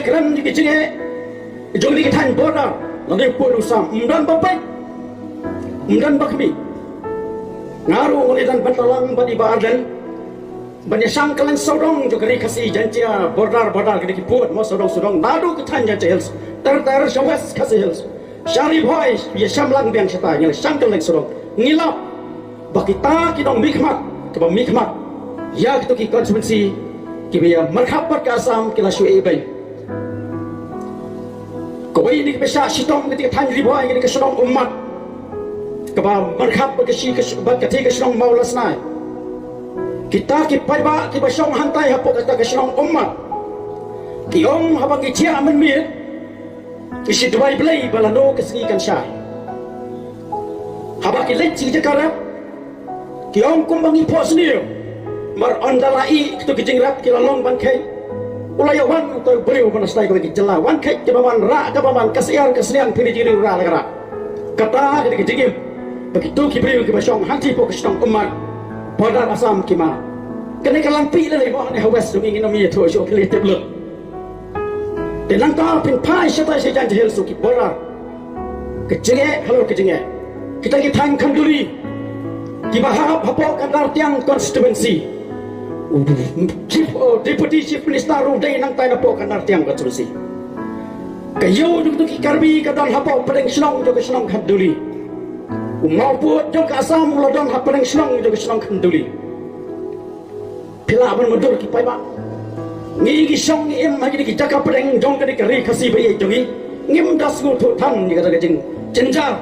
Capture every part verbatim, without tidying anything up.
kren ïa ki jingeh jong kine ki thaiñ border, lane pud u sam, ym don ba peit, ym don ba khmih. Nga ruh nga la don ban tlang bad i Bah Ardent ban ïa shang kylleng sawdong jong ka Ri Khasi Jaiñtia, border border, kine ki pud mo, sawdong sawdong, naduh ki thaiñ Jaiñtia Hills ter ter sha West Khasi Hills, sha Ri Bhoi, ïa sham lang biang shata, ngi la shang kylleng sawdong. Ngi lap ba kita ki nongmihkhmat kiba mihkhmat ïa kito ki constituency kiba ïa markhap bad ka Assam ki la shu ïeh beiñ. Kawei na kiba shah shitom ka dei ka thaiñ Ri Bhoi, ka dei ka shnong Ummat kaba markhap bad ka shi, ka shi, bad ka dei ka shnong Mawlasnai. Kita ki paidbah kiba shong hangtai hapoh kata ka shnong Ummat ki ong haba ngi thiah mynmiet ngi shu duwai Blei ba lano ka sngi kan shai. Haba ki leit sha ki jaka rep ki ong kumba ngi phohsniew. Namar ynda la ïeh kito ki jingrep ki la long ban kheiñ, u la ïa wan uto u briew ban sdai kawei ka jylla, wan kheiñ kaba man rah kaba man, ka syiar ka sniang, phi ri jingriew rah la ka rah. Kata ka dei ka jingim ba kito ki briew kiba shong hangtei hapoh ka shnong Ummat, border Assam ki mad. Kane ka Langpih lei lei mo, ne ha West jong ngi ngin ym ïathuh shuh, ki lei tip lut. Te nangta phin phai shatai sha Jaiñtia Hills ki border, ka jingeh halor ka jingeh. Kita ki thaiñ Khanduli kiba hap hapoh ka Nartiang constituency, u chief, oh, deputy chief minister ruh dei nangtai napoh ka Nartiang constituency. Ka ïew jong kito ki Karbi ka don hapoh pdeng shnong jong ka shnong Khanduli. U mawpud jong ka Assam u la don ha pdeng shnong jong ka shnong Khanduli. Phi lah ban mutdur ki paidbah. Ngi ngi shong ngi im ha kine ki jaka pdeng jong kane ka Ri Khasi ba ïeit jong ngi, ngim da sngewthuh than ïa kata ka jingjynjar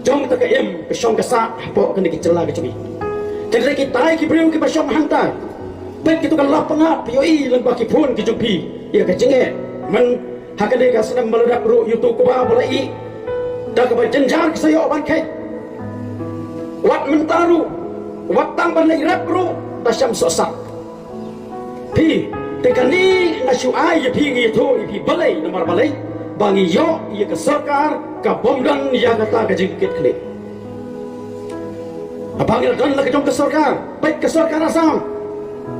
jong kata ka im ka shong ka sah hapoh kane ka jylla ka jong ngi. Te lei kitai ki briew kiba shong hangtai, peit kito ka lap pyngngad, phi ïohi lyngba ki phone ki jong phi ïa ka jingeh. Myn Ha kane ka snem ba la dep ruh, ïa uto u kba ba la ïeh, da kaba jynjar ki sa ïoh ban kheiñ. Wat mynta ruh, wat tang ban leit rep ruh da shem sohsat. Phi, te kane nga shu ai ïa phi, ngi ïathuh ïa phi balei namar balei, ba ngi ïoh ïa ka sorkar ka bym don ïa kata ka jingkitkhlieh. Haba ngi la don la ka jong ka sorkar, peit ka sorkar Assam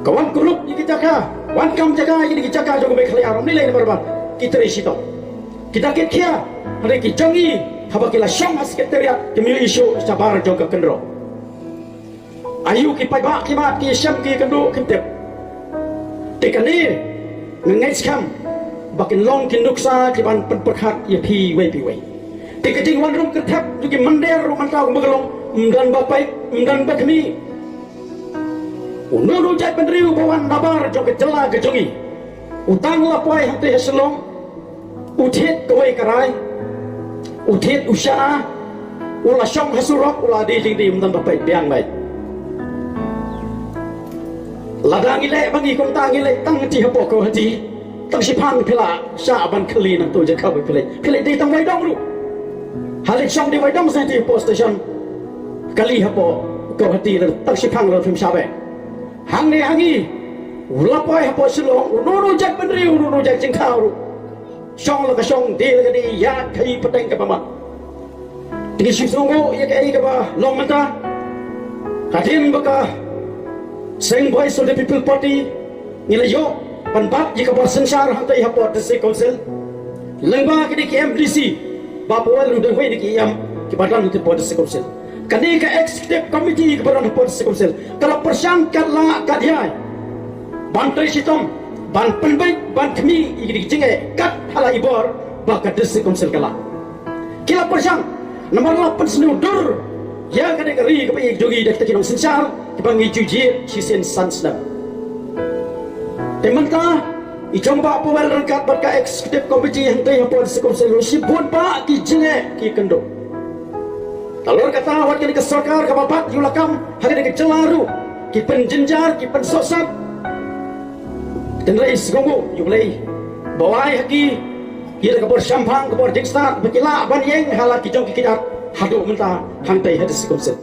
ka wan kurup ïa ki jaka, wan kam jaka ïa ki jaka jong ka Meghalaya, ym lei lei namar ba ki trei shitom. Ki da kit khia, hynrei ki jong ngi haba ki la shong ha secretariat kim ïoh issue shabar jong ka kynroh. Aïu ki paidbah ki mad ki shem ki kynduh kim tip. Te kane nga ngeit skhem ba kin long ki nuksa ki ban pynpyrkhat ïa phi iwei pa iwei. Te ka jingwan rung kyrthep jong ki mynder ruh mynta kumba ka long, ym don ba peit, ym don ba khmih. Uno uno u jaitbynriew ba wan nabar jong ka jylla ka jong ngi, u dang la poi hangtei ha Shillong, u thied kawei ka rai, u thied u shana, u la shong ha surok, u la die jingdie, ym don ba peit biang beit. Lada ngi leh ba ngi kumta, ngi leh tang hangtei hapoh Guwahati, tang shiphang phi la shah ban kylli nangto jaka ba phi leh, phi leh die tang Waidong ruh. Ha leit shong die Waidong sa hangtei hapoh station, kali hapoh Guwahati, tang shiphang ruh phim shah beit. Hangne ha ngi, u la poi hapoh Shillong, uno uno u jaitbynriew, uno uno u jait jingthaw ruh, shong la ka shong, die la ka die, ïaid khaii pateng kaba mat. Te ngi shu sngewnguh ïa kaei kaba long mynta. Hadien ba ka Seng Voice of the People Party ngi la ïoh ban bat ïa ka bor synshar hangtei hapoh District Council, lyngba kine ki M D C, Bah Powell u dei uwei na ki E M kiba don hangtei hapoh District Council. Kane ka Executive Committee kaba don hapoh District Council ka la pyrshang kat lah kat hiar ban trei shitom, ban pynbeit, ban khmih ïa kine ki jingeh kat ha la i bor ba ka District Council ka lah. Ki la pyrshang namar la pynsniew dur ïa kane ka ri kaba ïeit jong ngi da kita ki nongsynshar kiba ngi ju jied shisien san snem. Te mynta i jong Bah Powell ryngkat bad ka Executive Committee hangtei hapoh District Council ruh shibun bah ki jingeh ki kynduh. Nalor kata wat kane ka sorkar kaba bat ïa u lakam ha kane ka jylla ruh ki pynjynjar, ki pynsohsat. Tynrai sngewnguh ïa U Blei ba u ai ha ki ïa la ka bor shemphang, ka bor jingstad ba ki lah ban ïeng ha la ki jong ki kjat haduh mynta hangtei ha District Council.